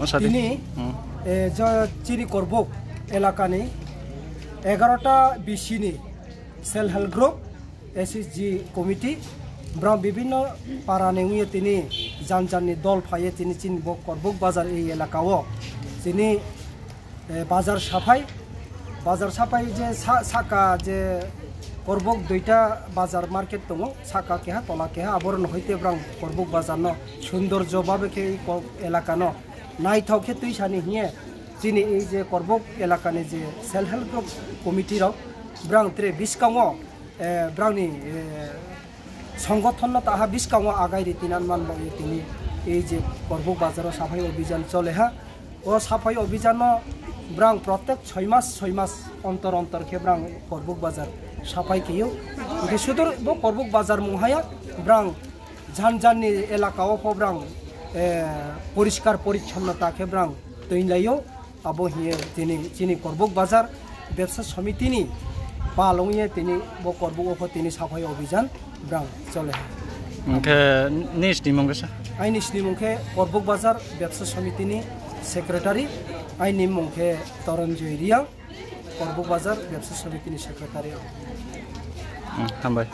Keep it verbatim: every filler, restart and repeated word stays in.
Sadi. Tini, Hmm. eh, jo chini Korbuk elakani egarota B C ni self help group, S H G committee, borok bibinno para ni wngwi tini jan jan ni dol phaiwi tini chini bo Korbuk bazar ei elaka o tini, eh, bazar saphai, bazar saphai je sa-, saka je Korbuk duita bazar market tongo, saka keha tola keha, aborok no hoite borok Korbuk bazar no sundorjo babe khe ei ko-, elaka no naithok khe twi sani hiye chini ei je Korbuk elaka ni je self help group committee rok borok tre biskango, eh, borok ni, eh, songgothon no taha biskango agai ri tinan man bo tini ei je Korbuk bazar o saphai obijan chole ha. O saphai obijan no borok protek soi mas soi mas ontor ontor khe borok Korbuk bazar saphai khiyo. Hingke sudur bo Korbuk bazar mung haya borok jan jan ni elaka o pho borok, eh, poriskar porichonnota khe borok twi laio. Abo hiye tini chini Korbuk bazar bepsa somitini pal wngye tini bo Korbuk o pho tini saphai obijan borok chole. Hingke nini snimung khe sa? Aini snimung khe Korbuk bazar bepsa somitini secretary, aini mung khe Toronjoy Riang, Korbuk bazar bepsa somitini secretary ang. Hmm, hambai.